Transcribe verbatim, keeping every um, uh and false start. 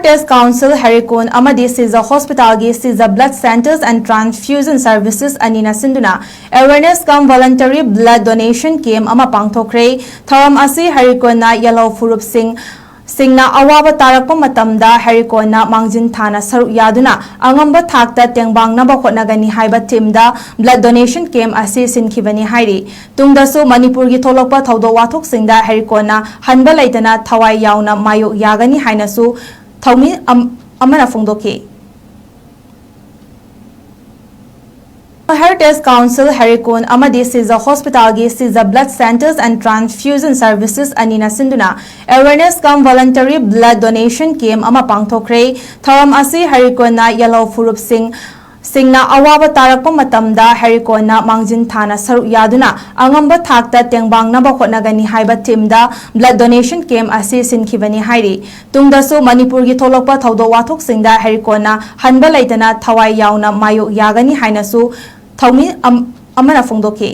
Test Council ꯍꯦꯔꯤꯀꯣꯟ ꯑꯃꯗꯤ ꯁꯤꯖ ꯍꯣꯁꯄꯤꯇꯥꯜꯒꯤ ꯁꯤꯖ Blood Centres and Transfusion Services ꯑꯅꯤꯅ ꯁꯤꯟꯗꯨꯅ Awareness cum Voluntary Blood Donation Camp ꯑꯃ ꯄꯥꯡꯊꯣꯛꯈ꯭ꯔꯦ꯫ ꯊꯧꯔꯝ ꯑꯁꯤ ꯍꯦꯔꯤꯀꯣꯟꯅ ꯌꯦꯜꯍꯧ ꯐꯨꯔꯨꯞꯁꯤꯡ ꯁꯤꯡꯅ ꯑꯋꯥꯕ ꯇꯥꯔꯛꯄ ꯃꯇꯝꯗ ꯍꯦꯔꯤꯀꯣꯟꯅ ꯃꯥꯡꯖꯤꯟ ꯊꯥꯅ ꯁꯔꯨꯛ ꯌꯥꯗꯨꯅ ꯑꯉꯝꯕ ꯊꯥꯛꯇ ꯇꯦꯡꯕꯥꯡꯅꯕ ꯍꯣꯠꯅꯒꯅꯤ ꯍꯥꯏꯕ ꯊꯤꯝꯗ Blood Donation Camp ꯑꯁꯤ ꯁꯤꯟꯈꯤꯕꯅꯤ ꯍꯥꯏꯔꯤ꯫ ꯇꯨꯡꯗꯁꯨ ꯃꯅꯤꯄꯨꯔꯒꯤ ꯊꯣꯛꯂꯛꯄ ꯊꯧꯗꯣꯛ ꯋꯥꯊꯣꯛꯁꯤꯡꯗ ꯍꯦꯔꯤꯀꯣꯟꯅ ꯍꯟꯕ ꯂꯩꯇꯅ ꯊꯋꯥꯏ ꯌꯥꯎꯅ ꯃꯥꯌꯣꯛ ꯌꯥꯒꯅꯤ ꯍꯥꯏꯅꯁꯨ ꯊꯧꯃꯤ ꯑꯃꯅ ꯐꯣꯡꯗꯣꯛꯈꯤ꯫ Health Test Council ꯍꯦꯔꯤꯀꯣꯟ ꯑꯃꯗꯤ ꯁꯤꯖ ꯍꯣꯁꯄꯤꯇꯥꯜꯒꯤ ꯁꯤꯖ Blood Centres and Transfusion Services ꯑꯅꯤꯅ ꯁꯤꯟꯗꯨꯅ Awareness cum Voluntary Blood Donation Camp ꯑꯃ ꯄꯥꯡꯊꯣꯛꯈ꯭ꯔꯦ꯫ ꯊꯧꯔꯝ ꯑꯁꯤ ꯍꯦꯔꯤꯀꯣꯟꯅ ꯌꯦꯜꯍꯧ ꯐꯨꯔꯨꯞꯁꯤꯡ ꯁꯤꯡꯅ ꯑꯋꯥꯕ ꯇꯥꯔꯛꯄ ꯃꯇꯝꯗ ꯍꯦꯔꯤꯀꯣꯟꯅ ꯃꯥꯡꯖꯤꯟ ꯊꯥꯅ ꯁꯔꯨꯛ ꯌꯥꯗꯨꯅ ꯑꯉꯝꯕ ꯊꯥꯛꯇ ꯇꯦꯡꯕꯥꯡꯅꯕ ꯍꯣꯠꯅꯒꯅꯤ ꯍꯥꯏꯕ ꯊꯤꯝꯗ Blood Donation Camp ꯑꯁꯤ ꯁꯤꯟꯈꯤꯕꯅꯤ ꯍꯥꯏꯔꯤ꯫ ꯇꯨꯡꯗꯁꯨ ꯃꯅꯤꯄꯨꯔꯒꯤ ꯊꯣꯛꯂꯛꯄ ꯊꯧꯗꯣꯛ ꯋꯥꯊꯣꯛꯁꯤꯡꯗ ꯍꯦꯔꯤꯀꯣꯟꯅ ꯍꯟꯕ ꯂꯩꯇꯅ ꯊꯋꯥꯏ ꯌꯥꯎꯅ ꯃꯥꯌꯣꯛ ꯌꯥꯒꯅꯤ ꯍꯥꯏꯅꯁꯨ ꯊꯧꯃꯤ ꯑꯃꯅ ꯐꯣꯡꯗꯣꯛꯈꯤ꯫